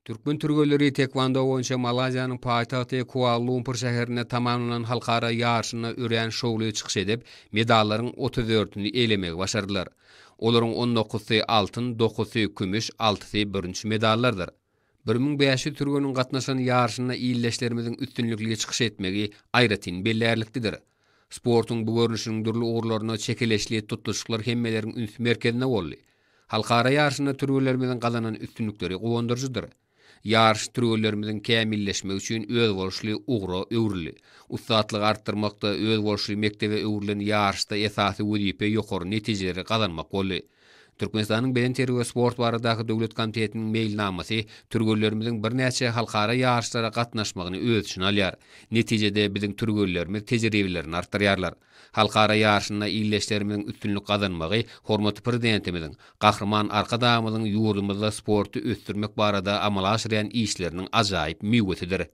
Türkmen türgenleri tekwando boýunça Malaýziýanyň paýtagty Kuala-Lumpur şäherinde tamamlanan halkara ýaryşynda örän şowly çykyş edip, medallaryň otuz dördüni eýlemegi başardylar. Olaryň on dokuzsy altyn, dokuzsy kümüş, altysy bürünç medallardyr. 1500 türgeniň gatnaşan ýaryşynda ildeşlerimiziň üstünlikli çykyş etmegi aýratyn bellärliklidir. Sportuň bu görnüşiniň dürli ugurlarynda çekeleşli tutluşyklar hemmeleriň üns merkezinde boldy. Halkara ýaryşynda türgenlerimiziň gazanan üstünlikleri guwandyryjydyr. Ýaryş türgenlerimiziň kämilleşmegi üçin özboluşly ugra öwrüldi. Ussatlygy artdyrmakda özboluşly mekdebe öwrülen ýaryşda esasy wezipe ýokary netijeleri gazanmak boldy. Türkmenistanyň Bedenterbiýe we sport baradaky döwlet komitetiniň meýilnamasy türgenlerimiziň birnäçe halkara ýaryşlara gatnaşmagyny öz içine alýar. Netijede biziň türgenlerimiz tejribelerini artdyrýarlar. Halkara ýaryşynda ildeşlerimiziň üstünlik gazanmagy hormatly Prezidentimiziň, Gahryman Arkadagymyzyň ýurdumyzda sporty ösdürmek barada amala aşyrýan işleriniň ajaýyp miwesidir.